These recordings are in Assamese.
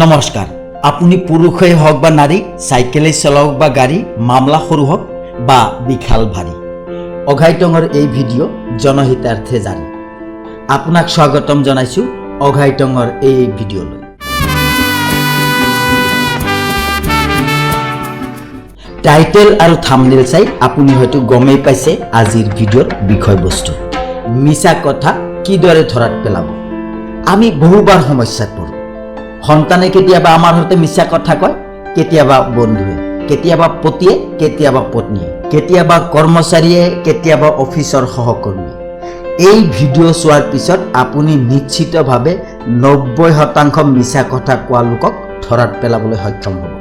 নমস্কাৰ। আপুনি পুৰুষেই হওক বা নাৰী, চাইকেলেই চলাওক বা গাড়ী, মামলা সৰু হওক বা বিশাল ভাৰী, অঘাইটঙৰ এই ভিডিঅ' জনহিতাৰ্থে জাৰি। আপোনাক স্বাগতম জনাইছোঁ অঘাইটঙৰ এই ভিডিঅ'লৈ। টাইটেল আৰু থাম্বনেইল চাই আপুনি হয়তো গমেই পাইছে আজিৰ ভিডিঅ'ৰ বিষয়বস্তু। মিছা কথা কিদৰে ধৰাত পেলাব? আমি বহুবাৰ সমস্যাত পৰোঁ। সন্তানে কেতিয়াবা আমাৰ সৈতে মিছা কথা কয়, কেতিয়াবা বন্ধুৱে, কেতিয়াবা পতিয়ে, কেতিয়াবা পত্নীয়ে, কেতিয়াবা কৰ্মচাৰীয়ে, কেতিয়াবা অফিচৰ সহকৰ্মীয়ে। এই ভিডিঅ' চোৱাৰ পিছত আপুনি নিশ্চিতভাৱে 90% মিছা কথা কোৱা লোকক ধৰাত পেলাবলৈ সক্ষম হ'ব।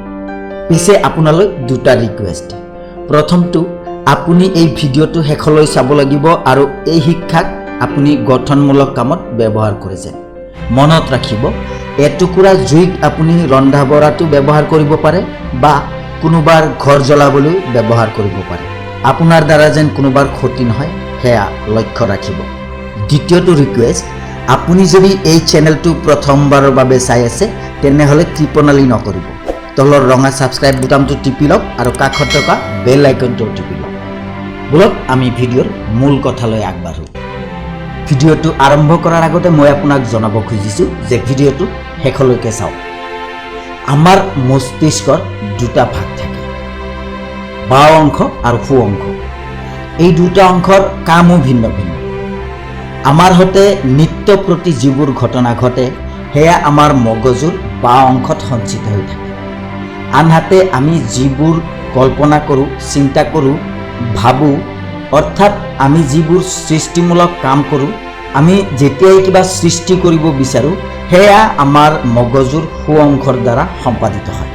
পিছে আপোনালৈ দুটা ৰিকুৱেষ্ট। প্ৰথমটো, আপুনি এই ভিডিঅ'টো শেষলৈ চাব লাগিব আৰু এই শিক্ষাক আপুনি গঠনমূলক কামত ব্যৱহাৰ কৰে যেন। মনত ৰাখিব, এটুকুৰা জুইক আপুনি ৰন্ধা বঢ়াটো ব্যৱহাৰ কৰিব পাৰে বা কোনোবাৰ ঘৰ জ্বলাবলৈও ব্যৱহাৰ কৰিব পাৰে। আপোনাৰ দ্বাৰা যেন কোনোবাৰ ক্ষতি নহয়, সেয়া লক্ষ্য ৰাখিব। দ্বিতীয়টো ৰিকুৱেষ্ট, আপুনি যদি এই চেনেলটো প্ৰথমবাৰৰ বাবে চাই আছে, তেনেহ'লে কৃপণালি নকৰিব। তলৰ ৰঙা ছাবস্ক্ৰাইব বুটামটো টিপি লওক আৰু কাষত থকা বেল আইকনটোও টিপি লওক। ব'লক, আমি ভিডিঅ'ৰ মূল কথালৈ আগবাঢ়োঁ। ভিডিঅ'টো আৰম্ভ কৰাৰ আগতে মই আপোনাক জনাব খুজিছোঁ যে ভিডিঅ'টো শেষলৈকে চাওক। আমাৰ মস্তিষ্কৰ দুটা ভাগ থাকে, বাওঁ অংশ আৰু সোঁ অংশ। এই দুটা অংশৰ কামো ভিন্ন ভিন্ন। আমাৰ সৈতে নিত্য প্ৰতি যিবোৰ ঘটনা ঘটে, সেয়া আমাৰ মগজুৰ বাওঁ অংশত সঞ্চিত হৈ থাকে। আনহাতে আমি যিবোৰ কল্পনা কৰোঁ, চিন্তা কৰোঁ, ভাবোঁ, অৰ্থাৎ আমি যিবোৰ সৃষ্টিমূলক কাম কৰোঁ, আমি যেতিয়াই কিবা সৃষ্টি কৰিব বিচাৰোঁ, সেয়া আমাৰ মগজুৰ সোঁ অংশৰ দ্বাৰা সম্পাদিত হয়।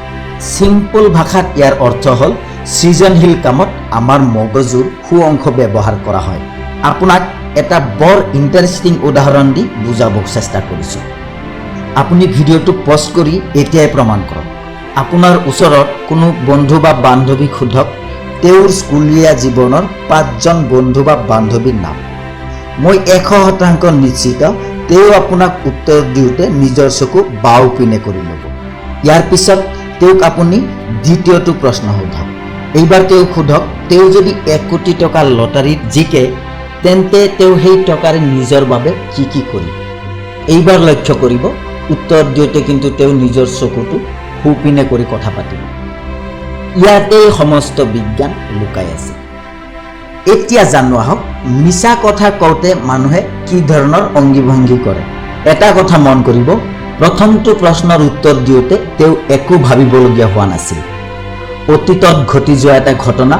চিম্পল ভাষাত ইয়াৰ অৰ্থ হ'ল, সৃজনশীল কামত আমাৰ মগজুৰ সোঁ অংশ ব্যৱহাৰ কৰা হয়। আপোনাক এটা বৰ ইণ্টাৰেষ্টিং উদাহৰণ দি বুজাব চেষ্টা কৰিছোঁ। আপুনি ভিডিঅ'টো পজ কৰি এতিয়াই প্ৰমাণ কৰক। আপোনাৰ ওচৰত কোনো বন্ধু বা বান্ধৱীক সোধক তেওঁৰ স্কুলীয়া জীৱনৰ পাঁচজন বন্ধু বা বান্ধৱীৰ নাম। মই 100% নিশ্চিত, তেওঁ আপোনাক উত্তৰ দিওঁতে নিজৰ চকু বাওঁ পিনে কৰি ল'ব। ইয়াৰ পিছত তেওঁক আপুনি দ্বিতীয়টো প্ৰশ্ন সোধক। এইবাৰ তেওঁক সোধক, তেওঁ যদি 1 কোটি টকা লটাৰীত জিকে, তেন্তে তেওঁ সেই টকাৰে নিজৰ বাবে কি কি কৰিব? এইবাৰ লক্ষ্য কৰিব, উত্তৰ দিওঁতে কিন্তু তেওঁ নিজৰ চকুটো সোঁপিনে কৰি কথা পাতিব। ইয়াতেই সমস্ত বিজ্ঞান লুকাই আছে। এতিয়া জানো আহক, মিছা কথা কওঁতে মানুহে কি ধৰণৰ অংগী ভংগী কৰে। এটা কথা মন কৰিব, প্ৰথমটো প্ৰশ্নৰ উত্তৰ দিওঁতে তেওঁ একো ভাবিবলগীয়া হোৱা নাছিল। অতীতত ঘটি যোৱা এটা ঘটনা,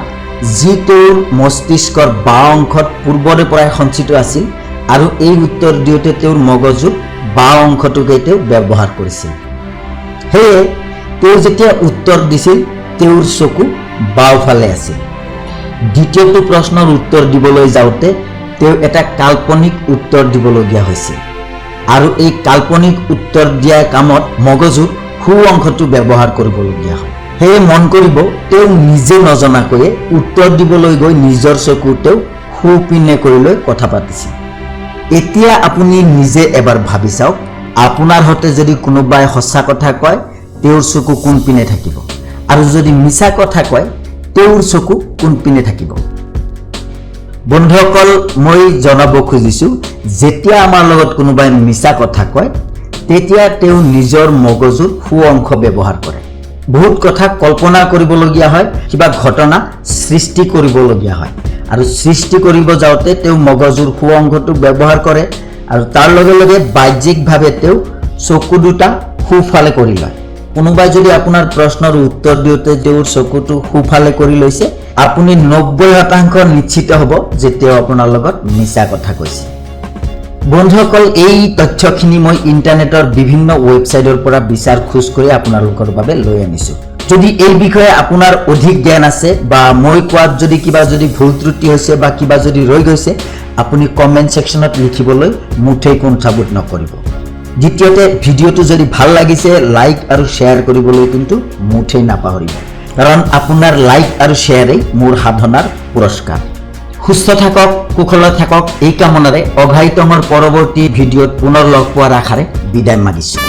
যি তেওঁৰ মস্তিষ্কৰ বাওঁ অংশত পূৰ্বৰে পৰাই সঞ্চিত আছিল আৰু এই উত্তৰ দিওঁতে তেওঁৰ মগজুৰ বাওঁ অংশটোকে তেওঁ ব্যৱহাৰ কৰিছিল। সেয়ে তেওঁ যেতিয়া উত্তৰ দিছিল, তেওঁৰ চকু বাওঁফালে আছিল। দ্বিতীয়টো প্ৰশ্নৰ উত্তৰ দিবলৈ যাওঁতে তেওঁ এটা কাল্পনিক উত্তৰ দিবলগীয়া হৈছিল আৰু এই কাল্পনিক উত্তৰ দিয়া কামত মগজুৰ সোঁ অংশটো ব্যৱহাৰ কৰিবলগীয়া হয়। সেয়ে মন কৰিব, তেওঁ নিজে নজনাকৈয়ে উত্তৰ দিবলৈ গৈ নিজৰ চকু তেওঁ সোঁপিনে কৰি লৈ কথা পাতিছিল। এতিয়া আপুনি নিজে এবাৰ ভাবি চাওক, আপোনাৰ সৈতে যদি কোনোবাই সঁচা কথা কয়, তেওঁৰ চকু কোনপিনে থাকিব আৰু যদি মিছা কথা কয়, তেওঁৰ চকু কোনপিনে থাকিব? বন্ধুসকল, মই জনাব খুজিছোঁ, যেতিয়া আমাৰ লগত কোনোবাই মিছা কথা কয়, তেতিয়া তেওঁ নিজৰ মগজুৰ সোঁ অংশ ব্যৱহাৰ কৰে। বহুত কথা কল্পনা কৰিবলগীয়া হয়, কিবা ঘটনা সৃষ্টি কৰিবলগীয়া হয় আৰু সৃষ্টি কৰিব যাওঁতে তেওঁ মগজুৰ সোঁ অংশটো ব্যৱহাৰ কৰে আৰু তাৰ লগে লগে বাহ্যিকভাৱে তেওঁ চকু দুটা সোঁফালে কৰি লয়। কোনোবাই যদি আপোনাৰ প্ৰশ্নৰ উত্তৰ দিওঁতে তেওঁৰ চকুটো সোঁফালে কৰি লৈছে, আপুনি 90% নিশ্চিত হ'ব যে তেওঁ আপোনাৰ লগত মিছা কথা কৈছে। বন্ধুসকল, এই তথ্যখিনি মই ইণ্টাৰনেটৰ বিভিন্ন ৱেবছাইটৰ পৰা বিচাৰ খোজ কৰি আপোনালোকৰ বাবে লৈ আনিছোঁ। যদি এই বিষয়ে আপোনাৰ অধিক জ্ঞান আছে বা মই কোৱাত যদি কিবা যদি ভুল ত্ৰুটি হৈছে বা কিবা যদি ৰৈ গৈছে, আপুনি কমেণ্ট ছেকশ্যনত লিখিবলৈ মুঠেই কুণ্ঠাবোধ নকৰিব। দ্বিতীয়তে, ভিডিঅ'টো যদি ভাল লাগিছে, লাইক আৰু শ্বেয়াৰ কৰিবলৈ কিন্তু মুঠেই নাপাহৰিব, কাৰণ আপোনাৰ লাইক আৰু শ্বেয়াৰেই মোৰ সাধনাৰ পুৰস্কাৰ। সুস্থ থাকক, কুশলে থাকক, এই কামনাৰে অঘাইতঙৰ পৰৱৰ্তী ভিডিঅ'ত পুনৰ লগ পোৱাৰ আশাৰে বিদায় মাগিছোঁ।